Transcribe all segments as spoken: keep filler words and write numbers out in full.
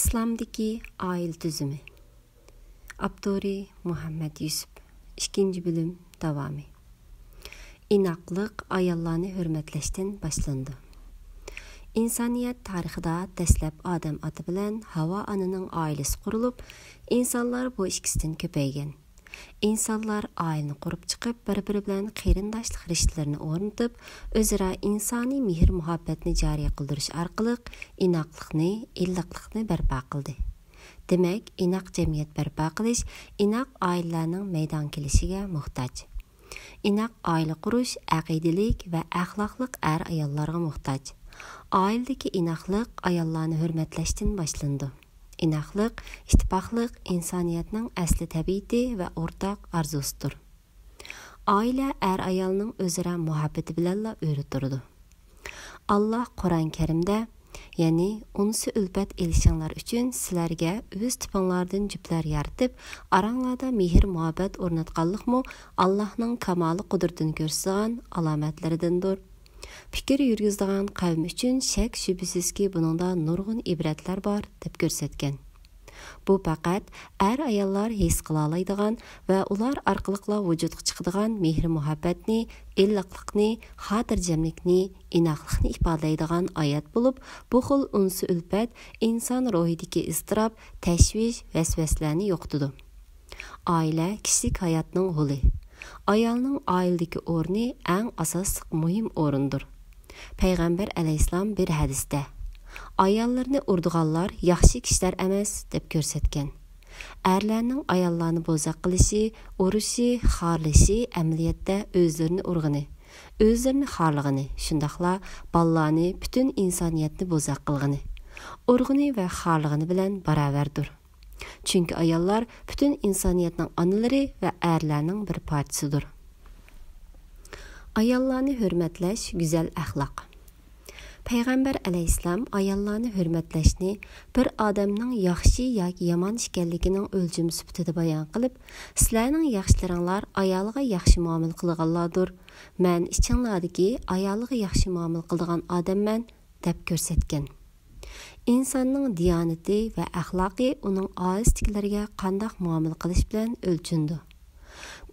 ئىسلامدىكى ئائىلە تۈزۈمى. ئاپتورى: مۇھەممەد يۈسۈپ. ئىككىنچى بۆلۈم داۋامى. ئىناقلىق ئاياللارنى ھۆرمەتلەشتىن باشلىنىدۇ. ئىنسانىيەت تارىخىدا دەسلەپ ئادەم ئاتا بىلەن ھاۋا ئانىنىڭ ئائىلىسى قۇرۇلۇپ، ئىنسانلار بۇ ئىككىسىدىن كۆپەيگەن. ئىنسانلار ئائىلىنى قۇرۇپ چىقىپ، بىر-بىرى بىلەن قېرىنداشلىق رىشتىلىرىنى ئورنىتىپ، ئۆزئارا ئىنسانىي مېھىر-مۇھەببەتنى جارى قىلدۇرۇش ئارقىلىق ئىناقلىقنى، ئىللىقلىقنى بەرپا قىلدى. دېمەك، ئىناق جەمئىيەت بەرپا قىلىش ئىناق ئائىلىلەرنىڭ مەيدانغا كېلىشىگە موھتاج. ئىناق ئائىلە قۇرۇش ئەقىدىلىك ۋە ئەخلاقلىق ئەر-ئاياللارغا موھتاج. ئائىلىدىكى ئىناقلىق ئاياللارنى ھۆرمەتلەشتىن باشلىنىدۇ. ئىناقلىق، ئىتتىپاقلىق ئىنسانىيەتنىڭ ئەسلى تەبىئىتى ۋە ئورتاق ئارزۇسىدۇر. ئائىلە ئەر-ئايالنىڭ ئۆزئارا مۇھەببىتى بىلەنلا ئۆرە تۇرىدۇ. ئاللا قۇرئان كەرىمدە، يەنى ئۇنسى ئۈلپەت ئېلىشىڭلار ئۈچۈن سىلەرگە ئۆز تىپىڭلاردىن جۈپلەر يارىتىپ، ئاراڭلاردا مېھىر-مۇھەببەت ئورناتقانلىقمۇ ئاللانىڭ كامالى قۇدرىتىنى كۆرسىتىدىغان ئالامەتلىرىدىندۇر. پىكىر يۈرگۈزىدىغان قەۋم ئۈچۈن شەك-شۈبھىسىزكى بۇنىڭدا نۇرغۇن ئىبرەتلەر بار، دەپ كۆرسەتكەن. بۇ پەقەت ئەر-ئاياللار ھېس قىلالايدىغان ۋە ئۇلار ئارقىلىقلا ۋۇجۇدقا چىقىدىغان مېھىر-مۇھەببەتنى، ئىللىقلىقنى، خاتىرجەملىكنى، ئىناقلىقنى ئىپادىلەيدىغان ئايەت بولۇپ، بۇ خىل ئۇنسى ئۈلپەت ئىنسان روھىدىكى ئىزتىراپ، تەشۋىش، ۋەسۋەسىلەرنى يوقىتىدۇ. ئائىلە كىشىلىك ھاياتنىڭ ھولى. ئايالنىڭ ئائىلىدىكى ئورنى ئەڭ ئاساسلىق مۇھىم ئورۇندۇر. پەيغەمبەر ئەلەيھىسسالام بىر ھەدىستە، «ئاياللىرىنى ئۇرىدىغانلار ياخشى كىشىلەر ئەمەس» دەپ كۆرسەتكەن. ئەرلەرنىڭ ئاياللارنى بوزەك قىلىشى، ئۇرۇشى، خارلىشى ئەمەلىيەتتە ئۆزلىرىنى ئۇرغىنى، ئۆزلىرىنى خارلىغىنى، شۇنداقلا بالىلارنى، پۈتۈن ئىنسانىيەتنى بوزەك قىلغىنى، ئۇرغىنى ۋە خارلىغىنى بىلەن باراۋەردۇر. چۈنكى ئاياللار پۈتۈن ئىنسانىيەتنىڭ ئانىلىرى ۋە ئەرلەرنىڭ بىر پارچىسىدۇر. ئاياللارنى ھۆرمەتلەش گۈزەل ئەخلاق. پەيغەمبەر ئەلەيھىسسالام ئاياللارنى ھۆرمەتلەشنى بىر ئادەمنىڭ ياخشى ياكى يامان ئىكەنلىكىنىڭ ئۆلچىمى سۈپىتىدە بايان قىلىپ، سىلەرنىڭ ياخشىلىرىڭلار ئايالىغا ياخشى مۇئامىلە قىلغانلاردۇر. مەن ئىچىڭلاردىكى ئايالىغا ياخشى مۇئامىلە قىلىدىغان ئادەممەن، دەپ كۆرسەتكەن. ئىنساننىڭ دىيانىتى ۋە ئەخلاقى ئۇنىڭ ئائىلىسىدىكىلەرگە قانداق مۇئامىلە قىلىش بىلەن ئۆلچىنىدۇ.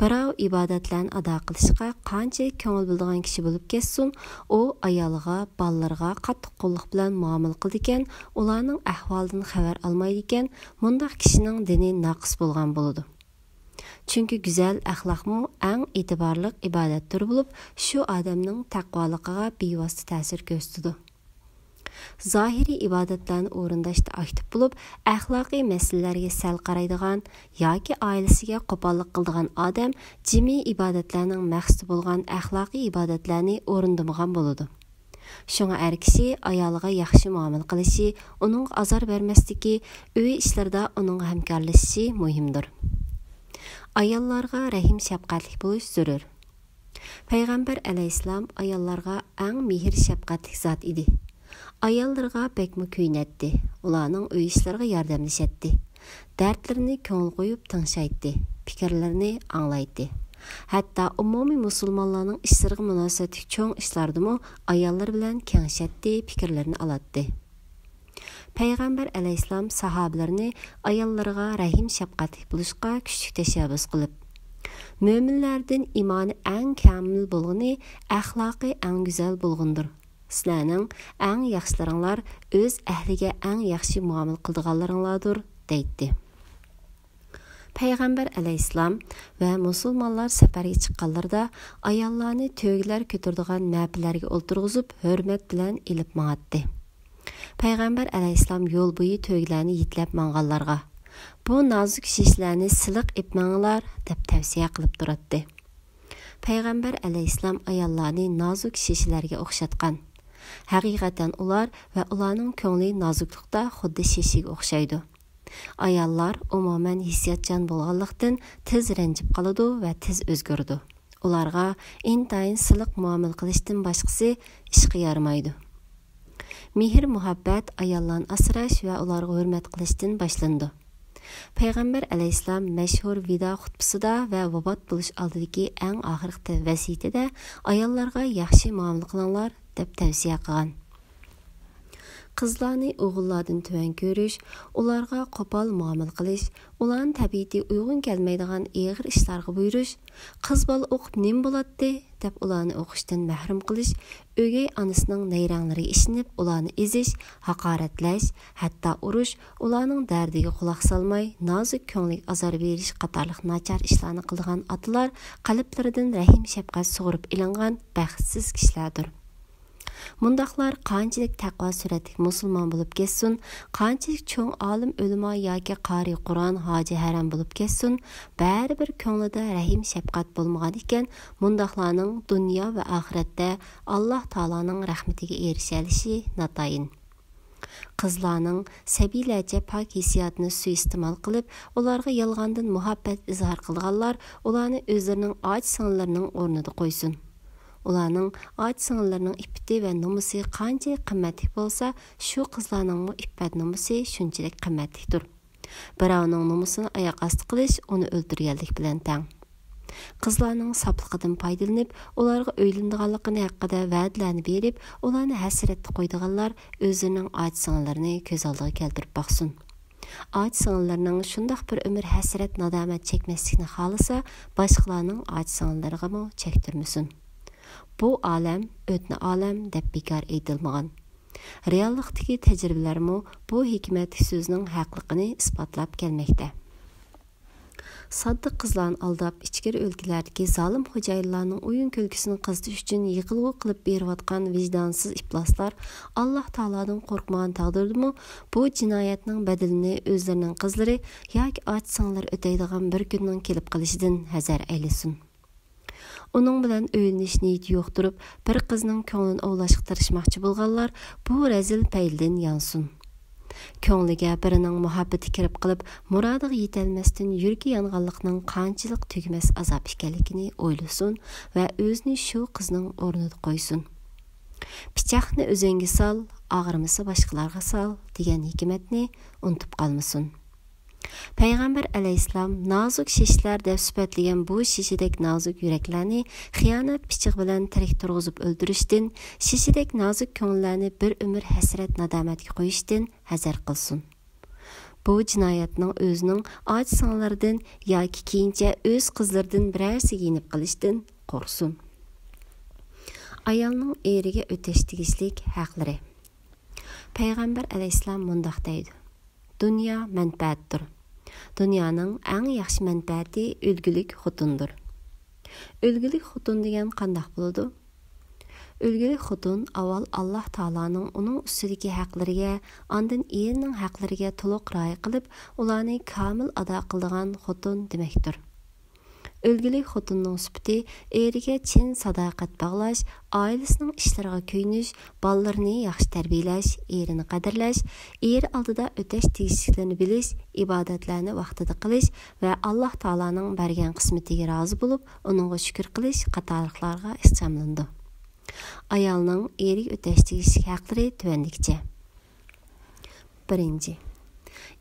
بىراۋ ئىبادەتلەرنى ئادا قىلىشقا قانچىلىك كۆڭۈل بۆلىدىغان كىشى بولۇپ كەتسۇن، ئۇ ئايالىغا، بالىلىرىغا قاتتىق قوللۇق بىلەن مۇئامىلە قىلىدىكەن، ئۇلارنىڭ ئەھۋالىدىن خەۋەر ئالمايدىكەن، مۇنداق كىشىنىڭ دىنى ناقىس بولغان بولىدۇ. چۈنكى گۈزەل ئەخلاقمۇ ئەڭ ئېتىبارلىق ئىبادەت تۈرى بولۇپ، شۇ ئادەمنىڭ تەقۋالىقىغا بىۋاسىتە تەسىر كۆرسىتىدۇ. زاھىرىي ئىبادەتلەرنى ئورۇنداشتا ئاكتىپ بولۇپ، ئەخلاقىي مەسىلىلەرگە سەل قارايدىغان ياكى ئائىلىسىگە قوپاللىق قىلىدىغان ئادەم جىمى ئىبادەتلەرنىڭ مەقسىتى بولغان ئەخلاقىي ئىبادەتلەرنى ئورۇندىمىغان بولىدۇ. شۇڭا ئەر كىشى ئايالىغا ياخشى مۇئامىلە قىلىشى، ئۇنىڭغا ئازار بەرمەسلىكى، ئۆي ئىشلىرىدا ئۇنىڭغا ھەمكارلىشىشى مۇھىمدۇر. ئاياللارغا رەھىم-شەپقەتلىك بولۇش زۆرۈر. پەيغەمبەر ئەلەيھىسسالام ئاياللارغا ئەڭ مېھىر-شەپقەتلىك زات ئىدى. ئاياللىرىغا بەكمۇ كۆيۈنەتتى، ئۇلارنىڭ ئۆي ئىشلىرىغا ياردەملىشەتتى. دەردلىرىنى كۆڭۈل قويۇپ تىڭشايتتى، پىكىرلىرىنى ئاڭلايتتى. ھەتتا ئومۇمىي مۇسۇلمانلارنىڭ ئىشلىرىغا مۇناسىۋەتلىك چوڭ ئىشلاردىمۇ ئاياللىرى بىلەن كېڭىشەتتى، پىكىرلىرىنى ئالاتتى. پەيغەمبەر ئەلەيھىسسالام ساھابىلىرىنى ئاياللىرىغا رەھىم-شەپقەتلىك بولۇشقا كۈچلۈك تەشەببۇس قىلىپ، مۆمىنلەردىن ئىمانى ئەڭ كامىل بولغىنى، ئەخلاقى ئەڭ گۈزەل بولغىنىدۇر. سىلەرنىڭ ئەڭ ياخشىلىرىڭلار ئۆز ئەھلىگە ئەڭ ياخشى مۇئامىلە قىلىدىغانلىرىڭلاردۇر، دەيتتى. پەيغەمبەر ئەلەيھىسسالام ۋە مۇسۇلمانلار سەپەرگە چىققانلىرىدا ئاياللارنى تۆگىلەر كۆتۈرىدىغان مەپىلەرگە ئولتۇرغۇزۇپ، ھۆرمەت بىلەن ئېلىپ ماڭاتتى. پەيغەمبەر ئەلەيھىسسالام يول بويى تۆگىلەرنى يېتىلەپ ماڭغانلارغا، «بۇ نازۇك شېشىلەرنى سىلىق ئېلىپ مېڭىڭلار» دەپ تەۋسىيە قىلىپ تۇراتتى. پەيغەمبەر ئەلەيھىسسالام ئاياللارنى نازۇك شېشىلەرگە ئوخشاتقان. ھەقىقەتەن ئۇلار ۋە ئۇلارنىڭ كۆڭلى نازۇكلۇقتا خۇددى شېشىگە ئوخشايدۇ. ئاياللار ئومۇمەن ھېسسىياتچان بولغانلىقتىن تېز رەنجىپ قالىدۇ ۋە تېز ئۆزگىرىدۇ. ئۇلارغا ئىنتايىن سىلىق مۇئامىلە قىلىشتىن باشقىسى ئىشقا يارىمايدۇ. مېھىر-مۇھەببەت ئاياللارنى ئاسراش ۋە ئۇلارغا ھۆرمەت قىلىشتىن باشلىنىدۇ. پەيغەمبەر ئەلەيھىسسالام مەشھۇر ۋىدا خۇتبىسىدا ۋە ۋاپات بولۇش ئالدىدىكى ئەڭ ئاخىرقى ۋەسىيىتىدە ئاياللارغا ياخشى مۇئامىلە قىلىڭلار دەپ تەۋسىيە قىلغان. قىزلارنى ئوغۇللاردىن تۆۋەن كۆرۈش، ئۇلارغا قوپال مۇئامىلە قىلىش، ئۇلارنىڭ تەبىئىتى ئۇيغۇن كەلمەيدىغان ئېغىر ئىشلارغا بۇيرۇش، قىز بالا ئوقۇپ نېمە بولاتتى دەپ ئۇلارنى ئوقۇشتىن مەھرۇم قىلىش، ئۆگەي ئانىسىنىڭ نەيرەڭلىرىگە ئىشىنىپ ئۇلارنى ئېزىش، ھاقارەتلەش، ھەتتا ئۇرۇش، ئۇلارنىڭ دەردىگە قۇلاق سالماي، نازۇك كۆڭلىگە ئازار بېرىش قاتارلىق ناچار ئىشلارنى قىلىدىغان ئاتىلار قەلبلىرىدىن رەھىم-شەپقەت سۇغۇرۇپ ئېلىنغان بەختسىز كىشىلەردۇر. مۇنداقلار قانچىلىك تەقۋا سۈرەتلىك مۇسۇلمان بولۇپ كەتسۇن، قانچىلىك چوڭ ئالىم ئۆلىما ياكى قارىي قۇرئان ھاجى ھەرەم بولۇپ كەتسۇن، بەرىبىر كۆڭلىدە رەھىم-شەپقەت بولمىغان ئىكەن، مۇنداقلارنىڭ دۇنيا ۋە ئاخىرەتتە ئاللاھ تائالانىڭ رەھمىتىگە ئېرىشەلىشى ناتايىن. قىزلارنىڭ سەبىيلەرچە پاك ھېسسىياتىنى سۇيىئىستېمال قىلىپ، ئۇلارغا يالغاندىن مۇھەببەت ئىزھار قىلىدىغانلار ئۇلارنى ئۆزلىرىنىڭ ئاچا-سىڭىللىرىنىڭ ئورنىدا قويسۇن. ئۇلارنىڭ ئاچا-سىڭىللىرىنىڭ ئىپپىتى ۋە نومۇسى قانچىلىك قىممەتلىك بولسا، شۇ قىزلارنىڭمۇ ئىپپەت-نومۇسى شۇنچىلىك قىممەتلىكتۇر. بىراۋنىڭ نومۇسىنى ئاياق ئاستى قىلىش ئۇنى ئۆلتۈرگەنلىك بىلەن تەڭ. قىزلارنىڭ ساپلىقىدىن پايدىلىنىپ، ئۇلارغا ئۆيلىنىدىغانلىقىنى ھەققىدە ۋەدىلەرنى بېرىپ، ئۇلارنى ھەسرەتتە قويىدىغانلار ئۆزلىرىنىڭ ئاچا-سىڭىللىرىنى كۆز ئالدىغا كەلتۈرۈپ باقسۇن. ئاچا-سىڭىللىرىنىڭ شۇنداق بىر ئۆمۈر ھەسرەت-نادامەت چەكمەسلىكنى خالىسا، باشقىلارنىڭ ئاچا-سىڭىللىرىغىمۇ چەكتۈرمىسۇن. بۇ ئالەم ئۆتنە ئالەم دەپ بىكار ئېيتىلمىغان. رېئاللىقتىكى تەجرىبىلەرمۇ بۇ ھېكمەتلىك سۆزنىڭ ھەقلىقىنى ئىسپاتلاپ كەلمەكتە. ساددا قىزلارنى ئالداپ، ئىچكىرى ئۆلكىلەردىكى زالىم خوجايىنلارنىڭ ئويۇن-كۈلكىسىنى قىزىتىش ئۈچۈن يىغلىغۇ قىلىپ بېرىۋاتقان ۋىجدانسىز ئىپلاسلار ئاللاھ تائالادىن قورقمىغان تەقدىردىمۇ، بۇ جىنايەتنىڭ بەدىلىنى ئۆزلىرىنىڭ قىزلىرى ياكى ئاچا-سىڭىللىرى ئۆتەيدىغان بىر كۈننىڭ كېلىپ قېلىشىدىن ھەزەر ئەيلىسۇن. ئۇنىڭ بىلەن ئۆيلىنىش نىيىتى يوق تۇرۇپ، بىر قىزنىڭ كۆڭلىنى ئوۋلاشقا تىرىشماقچى بولغانلار بۇ رەزىل پەيلىدىن يانسۇن. كۆڭلىگە بىرىنىڭ مۇھەببىتى كىرىپ قېلىپ، مۇرادىغا يېتەلمەستىن يۈرىكى يانغانلىقنىڭ قانچىلىك تۈگىمەس ئازاب ئىكەنلىكىنى ئويلىسۇن ۋە ئۆزىنى شۇ قىزنىڭ ئورنىدا قويسۇن. «پىچاقنى ئۆزۈڭگە سال، ئاغرىمىسا باشقىلارغا سال» دېگەن ھېكمەتنى ئۇنتۇپ قالمىسۇن. پەيغەمبەر ئەلەيھىسسالام نازۇك شېشىلەر دەپ سۈپەتلىگەن بۇ شېشىدەك نازۇك يۈرەكلەرنى خىيانەت پىچىقى بىلەن تىرىك تۇرغۇزۇپ ئۆلتۈرۈشتىن، شېشىدەك نازۇك كۆڭۈللەرنى بىر ئۆمۈر ھەسرەت-نادامەتكە قويۇشتىن ھەزەر قىلسۇن. بۇ جىنايەتنىڭ ئۆزىنىڭ ئاچا-سىڭىللىرىدىن ياكى كېيىنچە ئۆز قىزلىرىدىن بىرەرسىگە يېنىپ قېلىشتىن قورقسۇن. ئايالنىڭ ئېرىگە ئۆتەش تېگىشلىك ھەقلىرى. پەيغەمبەر ئەلەيھىسسالام مۇنداق دەيدۇ: «دۇنيا مەنپەئەتتۇر. دۇنيانىڭ ئەڭ ياخشى مەنپەئەتى ئۈلگىلىك خوتۇندۇر.» ئۈلگىلىك خوتۇن دېگەن قانداق بولىدۇ؟ ئۈلگىلىك خوتۇن ئاۋۋال ئاللاھ تائالانىڭ ئۇنىڭ ئۈستىدىكى ھەقلىرىگە، ئاندىن ئېرىنىڭ ھەقلىرىگە تولۇق رىئايە قىلىپ، ئۇلارنى كامىل ئادا قىلىدىغان خوتۇن دېمەكتۇر. ئۈلگىلىك خوتۇننىڭ سۈپىتى ئېرىگە چىن ساداقەت باغلاش، ئائىلىسىنىڭ ئىشلىرىغا كۆيۈنۈش، بالىلىرىنى ياخشى تەربىيەلەش، ئېرىنى قەدىرلەش، ئېرى ئالدىدا ئۆتەش تېگىشلىكلىرىنى بىلىش، ئىبادەتلەرنى ۋاقتىدا قىلىش ۋە ئاللاھ تائالانىڭ بەرگەن قىسمىتىگە رازى بولۇپ، ئۇنىڭغا شۈكۈر قىلىش قاتارلىقلارغا ئىخچاملىنىدۇ. ئايالنىڭ ئېرىگە ئۆتەش تېگىشلىك ھەقلىرى تۆۋەندىكىچە. بىرىنچى،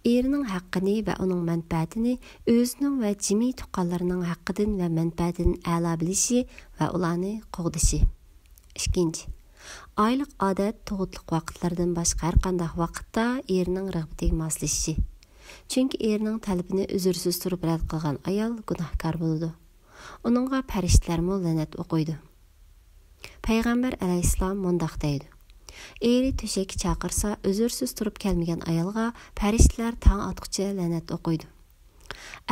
ئېرىنىڭ ھەققىنى ۋە ئۇنىڭ مەنپەئەتىنى ئۆزىنىڭ ۋە جىمى تۇغقانلىرىنىڭ ھەققىدىن ۋە مەنپەئەتىدىن ئەلا بىلىشى ۋە ئۇلارنى قوغدىشى. ئىككىنچى، ئايلىق ئادەت، تۇغۇتلۇق ۋاقىتلىرىدىن باشقا ھەر قانداق ۋاقىتتا ئېرىنىڭ رىغبىتىگە ماسلىشىشى. چۈنكى ئېرىنىڭ تەلىپىنى ئۈزۈرسىز تۇرۇپ رەت قىلغان ئايال گۇناھكار بولىدۇ. ئۇنىڭغا پەرىشتىلەرمۇ لەنەت ئوقۇيدۇ. پەيغەمبەر ئەلەيھىسسالام مۇنداق دەيدۇ: «ئېرى تۆشەككە چاقىرسا، ئۈزۈرسىز تۇرۇپ كەلمىگەن ئايالغا پەرىشتىلەر تاڭ ئاتقۇچە لەنەت ئوقۇيدۇ.»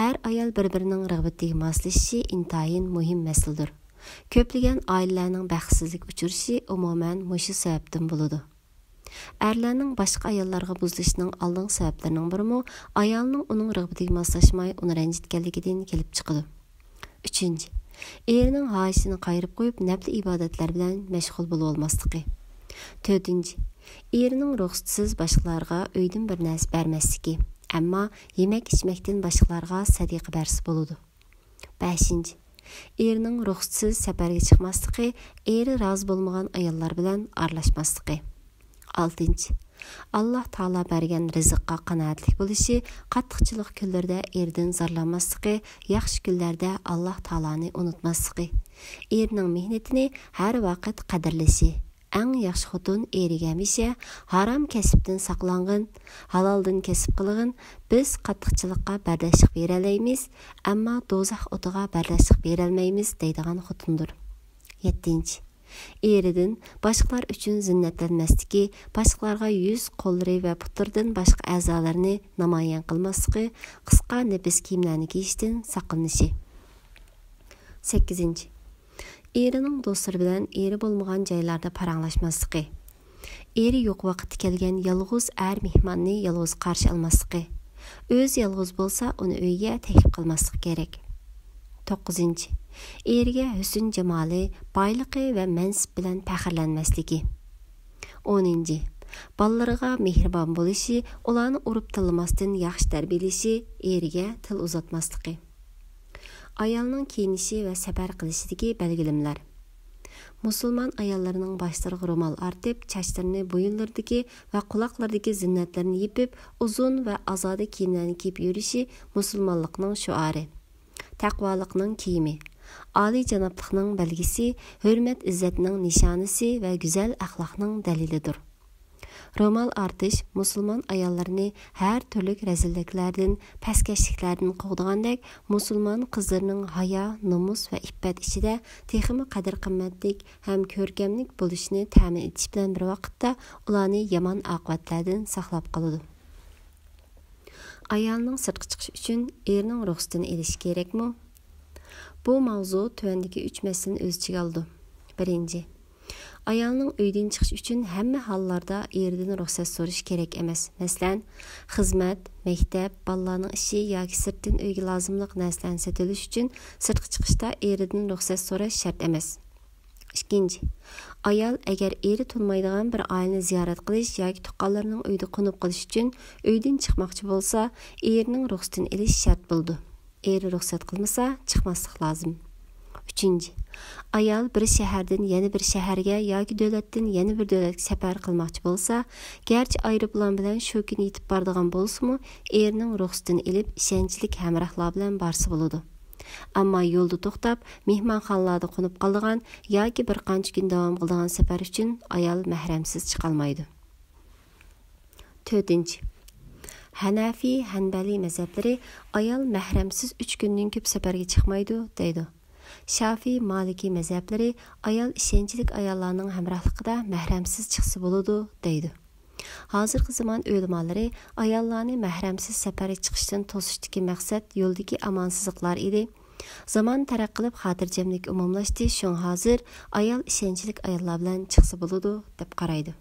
ئەر-ئايال بىر-بىرىنىڭ رىغبىتىگە ماسلىشىشى ئىنتايىن مۇھىم مەسىلىدۇر. كۆپلىگەن ئائىلىلەرنىڭ بەختسىزلىككە ئۇچرىشى ئومۇمەن مۇشۇ سەۋەبتىن بولىدۇ. ئەرلەرنىڭ باشقا ئاياللارغا بۇزۇلۇشىنىڭ ئالدىنقى سەۋەبلىرىنىڭ بىرىمۇ ئايالىنىڭ ئۇنىڭ رىغبىتىگە ماسلاشماي، ئۇنى رەنجىتكەنلىكىدىن كېلىپ چىقىدۇ. ئۈچىنچى، ئېرىنىڭ ھاجىتىنى قايرىپ قويۇپ، نەپلى ئىبادەتلەر بىلەن مەشغۇل بولۇۋالماسلىقى. تۆتىنچى، ئېرىنىڭ رۇخسىتىسىز باشقىلارغا ئۆيدىن بىر نەرسە بەرمەسلىكى، ئەمما يېمەك-ئىچمەكتىن باشقىلارغا سەدىقە بەرسە بولىدۇ. بەشىنچى، ئېرىنىڭ رۇخسىتىسىز سەپەرگە چىقماسلىقى، ئېرى رازى بولمىغان ئاياللار بىلەن ئارىلاشماسلىقى. ئالتىنچى، ئاللاھ تائالا بەرگەن رىزىققا قانائەتلىك بولۇشى، قاتتىقچىلىق كۈنلىرىدە ئېرىدىن زارلانماسلىقى، ياخشى كۈنلەردە ئاللاھ تائالانى ئۇنتۇماسلىقى، ئېرىنىڭ مېھنىتىنى ھەر ۋاقىت قەدىرلىشى، ئەڭ ياخشى خوتۇن ئېرىگە ھەمىشە ھارام كەسىپتىن ساقلانغىن، ھالالدىن كەسىپ قىلغىن، بىز قاتتىقچىلىققا بەرداشلىق بېرەلەيمىز، ئەمما دوزاخ ئوتىغا بەرداشلىق بېرەلمەيمىز دەيدىغان خوتۇندۇر. يەتتىنچى، ئېرىدىن باشقىلار ئۈچۈن زىننەتلەنمەسلىكى، باشقىلارغا يۈز، قوللىرى ۋە پۇتلىرىدىن باشقا ئەزالىرىنى نامايان قىلماسلىقى، قىسقا نېپىز كىيىملەرنى كىيىشتىن ساقلىنىشى. سەككىزىنچى، ئېرىنىڭ دوستلىرى بىلەن ئېرى بولمىغان جايلاردا پاراڭلاشماسلىقى. ئېرى يوق ۋاقىتتا كەلگەن يالغۇز ئەر مېھماننى يالغۇز قارشى ئالماسلىقى. ئۆزى يالغۇز بولسا، ئۇنى ئۆيگە تەكلىپ قىلماسلىق كېرەك. توققۇزىنچى، ئېرىگە ھۆسن-جامالى، بايلىقى ۋە مەنسىپ بىلەن پەخىرلەنمەسلىكى. ئونىنچى، بالىلىرىغا مېھرىبان بولۇشى، ئۇلارنى ئۇرۇپ تىللىماستىن ياخشى تەربىيەلىشى، ئېرىگە تىل ئۇزاتماسلىقى. ئايالنىڭ كىيىنىشى ۋە سەپەر قىلىشىدىكى بەلگىلىمىلەر. مۇسۇلمان ئاياللىرىنىڭ باشلىرىغا رومال ئارتىپ، چاچلىرىنى، بويۇنلىرىدىكى ۋە قۇلاقلىرىدىكى زىننەتلىرىنى يېپىپ، ئۇزۇن ۋە ئازادە كىيىملەرنى كىيىپ يۈرۈشى مۇسۇلمانلىقنىڭ شوئارى، تەقۋالىقنىڭ كىيىمى، ئالىيجانابلىقنىڭ بەلگىسى، ھۆرمەت-ئىززەتنىڭ نىشانىسى ۋە گۈزەل ئەخلاقنىڭ دەلىلىدۇر. رومال ئارتىش مۇسۇلمان ئاياللىرىنى ھەر تۈرلۈك رەزىللىكلەردىن، پەسكەشلىكلەردىن قوغدىغاندەك، مۇسۇلمان قىزلىرىنىڭ ھايا، نومۇس ۋە ئىپپەت ئىچىدە تېخىمۇ قەدىر-قىممەتلىك ھەم كۆركەملىك بولۇشىنى تەمىن ئېتىش بىلەن بىر ۋاقىتتا، ئۇلارنى يامان ئاقىۋەتلەردىن ساقلاپ قالىدۇ. ئايالنىڭ سىرتقا چىقىشى ئۈچۈن ئېرىنىڭ رۇخسىتىنى ئېلىشى كېرەكمۇ؟ بۇ ماۋزۇ تۆۋەندىكى ئۈچ مەسىلىنى ئۆز ئىچىگە ئالىدۇ. بىرىنچى، ئايالنىڭ ئۆيدىن چىقىشى ئۈچۈن ھەممە ھاللاردا ئېرىدىن رۇخسەت سورىشى كېرەك ئەمەس. مەسىلەن، خىزمەت، مەكتەپ، بالىلارنىڭ ئىشى ياكى سىرتتىن ئۆيگە لازىملىق نەرسىلەرنى سېتىۋېلىش ئۈچۈن سىرتقا چىقىشتا ئېرىدىن رۇخسەت سوراش شەرت ئەمەس. ئىككىنچى، ئايال ئەگەر ئېرى تونۇمايدىغان بىر ئائىلىنى زىيارەت قىلىش ياكى تۇغقانلىرىنىڭ ئۆيىدە قونۇپ قېلىش ئۈچۈن ئۆيدىن چىقماقچى بولسا، ئېرىنىڭ رۇخسىتىنى ئېلىش شەرت بولىدۇ. ئېرى رۇخسەت قىلمىسا، چىقماسلىق لازىم. ئۈچىنچى، ئايال بىر شەھەردىن يەنە بىر شەھەرگە ياكى دۆلەتتىن يەنە بىر دۆلەتكە سەپەر قىلماقچى بولسا، گەرچە ئايروپىلان بىلەن شۇ كۈنى يېتىپ بارىدىغان بولسىمۇ، ئېرىنىڭ رۇخسىتىنى ئېلىپ، ئىشەنچلىك ھەمراھلار بىلەن بارسا بولىدۇ. ئەمما يولدا توختاپ، مېھمانخانىلاردا قونۇپ قالىدىغان ياكى بىر قانچە كۈن داۋام قىلىدىغان سەپەر ئۈچۈن ئايال مەھرەمسىز چىقالمايدۇ. تۆتىنچى، ھەنەفىي، ھەنبەلىي مەزھەپلىرى ئايال مەھرەمسىز ئۈچ كۈندىن كۆپ سەپەرگە چىقمايدۇ، دەيدۇ. شافىي، مالىكىي مەزھەپلىرى ئايال ئىشەنچلىك ئاياللارنىڭ ھەمراھلىقىدا مەھرەمسىز چىقسا بولىدۇ، دەيدۇ. ھازىرقى زامان ئۆلىمالىرى ئاياللارنى مەھرەمسىز سەپەرگە چىقىشتىن توسۇشتىكى مەقسەت يولدىكى ئامالسىزلىقلار ئىدى. زامان تەرەققىي قىلىپ، خاتىرجەملىك ئومۇملاشتى، شۇڭا ھازىر ئايال ئىشەنچلىك ئاياللار بىلەن چىقسا بولىدۇ، دەپ قارايدۇ.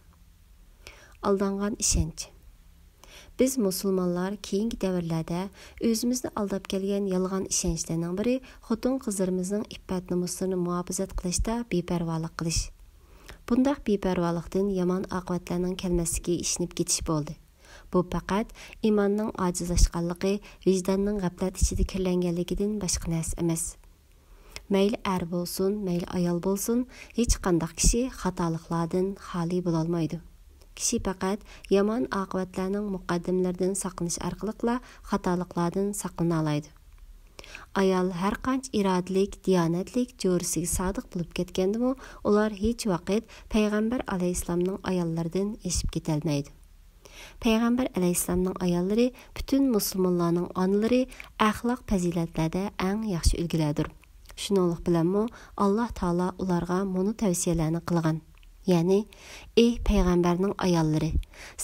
ئالدانغان ئىشەنچ. بىز مۇسۇلمانلار كېيىنكى دەۋرلەردە ئۆزىمىزنى ئالداپ كەلگەن يالغان ئىشەنچلەرنىڭ بىرى خوتۇن-قىزلىرىمىزنىڭ ئىپپەت-نومۇسلىرىنى مۇھاپىزەت قىلىشتا بىپەرۋالىق قىلىش. بۇنداق بىپەرۋالىقتىن يامان ئاقىۋەتلەرنىڭ كەلمەسلىكىگە ئىشىنىپ كېتىش بولدى. بۇ پەقەت ئىماننىڭ ئاجىزلاشقانلىقى، ۋىجداننىڭ غەپلەت ئىچىدە كىرلەنگەنلىكىدىن باشقا نەرسە ئەمەس. مەيلى ئەر بولسۇن، مەيلى ئايال بولسۇن، ھېچقانداق كىشى خاتالىقلاردىن خالىي بولالمايدۇ. كىشى پەقەت يامان ئاقىۋەتلەرنىڭ مۇقەددىمىلىرىدىن ساقلىنىش ئارقىلىقلا خاتالىقلاردىن ساقلىنالايدۇ. ئايال ھەرقانچە ئىرادىلىك، دىيانەتلىك، جورىسىگە سادىق بولۇپ كەتكەندىمۇ، ئۇلار ھېچ ۋاقىت پەيغەمبەر ئەلەيھىسسالامنىڭ ئاياللىرىدىن ئېشىپ كېتەلمەيدۇ. پەيغەمبەر ئەلەيھىسسالامنىڭ ئاياللىرى پۈتۈن مۇسۇلمانلارنىڭ ئانىلىرى، ئەخلاق پەزىلەتلەردە ئەڭ ياخشى ئۈلگىلەردۇر. شۇنىڭلىق بىلەنمۇ، ئاللاھ تائالا ئۇلارغا مۇنۇ تەۋسىيەلەرنى قىلغان. يەنى، ئى پەيغەمبەرنىڭ ئاياللىرى،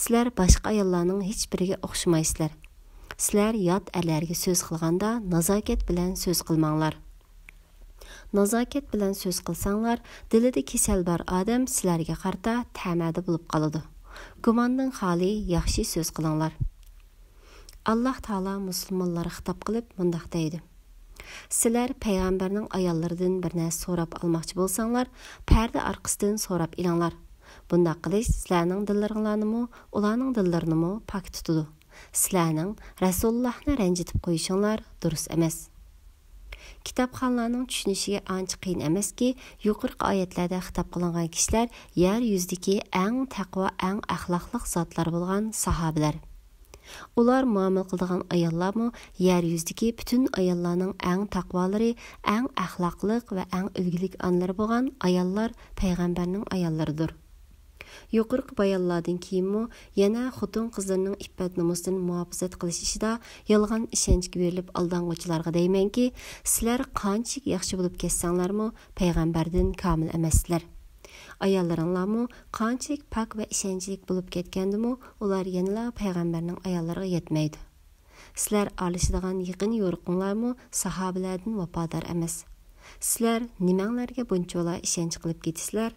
سىلەر باشقا ئاياللارنىڭ ھېچبىرىگە ئوخشىمايسىلەر. سىلەر يات ئەرلەرگە سۆز قىلغاندا نازاكەت بىلەن سۆز قىلماڭلار. نازاكەت بىلەن سۆز قىلساڭلار، دىلىدا كېسەل بار ئادەم سىلەرگە قارىتا تەمەدە بولۇپ قالىدۇ. گۇماندىن خالىي ياخشى سۆز قىلىڭلار. ئاللاھ تائالا مۇسۇلمانلارغا خىتاب قىلىپ مۇنداق دەيدۇ: سىلەر پەيغەمبەرنىڭ ئاياللىرىدىن بىر نەرسە سوراپ ئالماقچى بولساڭلار، پەردە ئارقىسىدىن سوراپ ئېلىڭلار. بۇنداق قىلىش سىلەرنىڭ دىللىرىڭلارنىمۇ، ئۇلارنىڭ دىللىرىنىمۇ پاك تۇتىدۇ. سىلەرنىڭ رەسۇلۇللاھنى رەنجىتىپ قويۇشۇڭلار دۇرۇس ئەمەس. كىتابخانلارنىڭ چۈشىنىشىگە ئانچە قىيىن ئەمەسكى، يۇقىرىقى ئايەتلەردە خىتاب قىلىنغان كىشىلەر يەر يۈزىدىكى ئەڭ تەقۋا، ئەڭ ئەخلاقلىق زاتلار بولغان ساھابىلەر. ئۇلار مۇئامىلە قىلىدىغان ئاياللارمۇ يەر يۈزىدىكى پۈتۈن ئاياللارنىڭ ئەڭ تەقۋالىرى، ئەڭ ئەخلاقلىق ۋە ئەڭ ئۈلگىلىك ئانىلىرى بولغان ئاياللار پەيغەمبەرنىڭ ئاياللىرىدۇر. يۇقىرىقى بايانلاردىن كېيىنمۇ يەنە خوتۇن-قىزلىرىنىڭ ئىپپەت-نومۇسىنى مۇھاپىزەت قىلىش ئىشىدا يالغان ئىشەنچكە بېرىلىپ ئالدانغۇچىلارغا دەيمەنكى، سىلەر قانچىلىك ياخشى بولۇپ كەتسەڭلارمۇ، پەيغەمبەردىن كامىل ئەمەسسىلەر. ئاياللىرىڭلارمۇ قانچىلىك پاك ۋە ئىشەنچلىك بولۇپ كەتكەندىمۇ، ئۇلار يەنىلا پەيغەمبەرنىڭ ئاياللىرىغا يەتمەيدۇ. سىلەر ئارىلىشىدىغان يېقىن يورۇقۇڭلارمۇ ساھابىلەردىن ۋاپادار ئەمەس. سىلەر نېمەڭلارگە بۇنچىۋالا ئىشەنچ قىلىپ كېتىسىلەر؟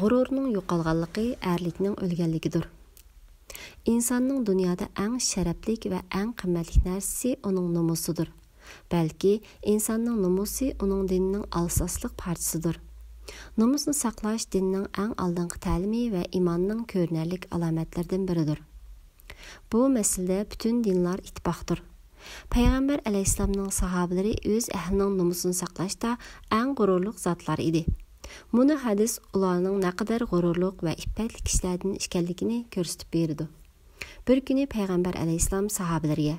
غۇرۇرنىڭ يوقالغانلىقى ئەرلىكنىڭ ئۆلگەنلىكىدۇر. ئىنساننىڭ دۇنيادا ئەڭ شەرەپلىك ۋە ئەڭ قىممەتلىك نەرسىسى ئۇنىڭ نومۇسىدۇر. بەلكى ئىنساننىڭ نومۇسى ئۇنىڭ دىنىنىڭ ئاساسلىق پارچىسىدۇر. نومۇسنى ساقلاش دىننىڭ ئەڭ ئالدىنقى تەلىمى ۋە ئىماننىڭ كۆرۈنەرلىك ئالامەتلىرىدىن بىرىدۇر. بۇ مەسىلىدە پۈتۈن دىنلار ئىتتىپاقتۇر. پەيغەمبەر ئەلەيھىسسالامنىڭ ساھابىلىرى ئۆز ئەھلىنىڭ نومۇسىنى ساقلاشتا ئەڭ غۇرۇرلۇق زاتلار ئىدى. مۇنۇ ھەدىس ئۇلارنىڭ نەقەدەر غۇرۇرلۇق ۋە ئىپپەتلىك كىشىلەردىن ئىكەنلىكىنى كۆرسىتىپ بېرىدۇ. بىر كۈنى پەيغەمبەر ئەلەيھىسسالام ساھابىلىرىگە،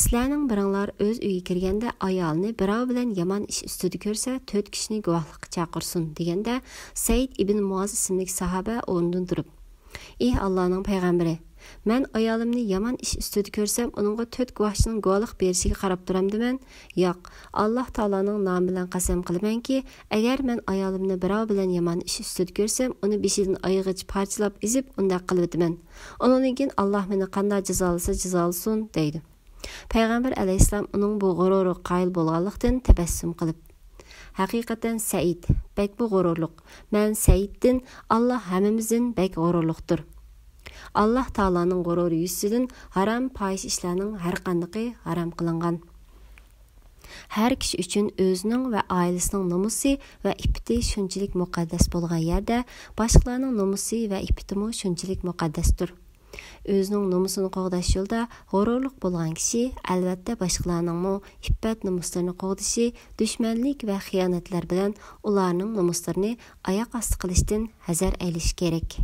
سىلەرنىڭ بىرىڭلار ئۆز ئۆيىگە كىرگەندە ئايالىنى بىراۋ بىلەن يامان ئىش ئۈستىدە كۆرسە، تۆت كىشىنى گۇۋاھلىققا چاقىرسۇن، دېگەندە، سەئىد ئىبن مۇئاز ئىسىملىك ساھابە ئورنىدىن تۇرۇپ، ئى ئاللانىڭ پەيغەمبىرى، مەن ئايالىمنى يامان ئىش ئۈستىدە كۆرسەم، ئۇنىڭغا تۆت گۇۋاھچىنىڭ گۇۋاھلىق بېرىشىگە قاراپ تۇرامدىمەن؟ ياق، ئاللا تائالانىڭ نامى بىلەن قەسەم قىلىمەنكى، ئەگەر مەن ئايالىمنى بىراۋ بىلەن يامان ئىش ئۈستىدە كۆرسەم، ئۇنى بېشىدىن ئايىغىغىچە پارچىلاپ ئېزىپ، ئۇنداق قىلىۋېتىمەن. ئۇنىڭدىن كېيىن ئاللا مېنى قانداق جازالىسا جازالىسۇن، دەيدۇ. پەيغەمبەر ئەلەيھىسسالام ئۇنىڭ بۇ غۇرۇرىغا قايىل بولغانلىقتىن تەبەسسۇم قىلىپ، ھەقىقەتەن سەئىد بەكمۇ غۇرۇرلۇق. مەن سەئىدتىن، ئاللا ھەممىمىزدىن بەك غۇرۇرلۇقتۇر. ئاللا تائالانىڭ غۇرۇرى يۈزىسىدىن ھارام پاھىشە ئىشلارنىڭ ھەرقاندىقى ھارام قىلىنغان. ھەر كىشى ئۈچۈن ئۆزىنىڭ ۋە ئائىلىسىنىڭ نومۇسى ۋە ئىپپىتى شۇنچىلىك مۇقەددەس بولغان يەردە، باشقىلارنىڭ نومۇسى ۋە ئىپپىتىمۇ شۇنچىلىك مۇقەددەستۇر. ئۆزىنىڭ نومۇسىنى قوغداش يولىدا غۇرۇرلۇق بولغان كىشى، ئەلۋەتتە، باشقىلارنىڭمۇ ئىپپەت-نومۇسلىرىنى قوغدىشى، دۈشمەنلىك ۋە خىيانەتلەر بىلەن ئۇلارنىڭ نومۇسلىرىنى ئاياق ئاستى قىلىشتىن ھەزەر ئەيلىشى كېرەك.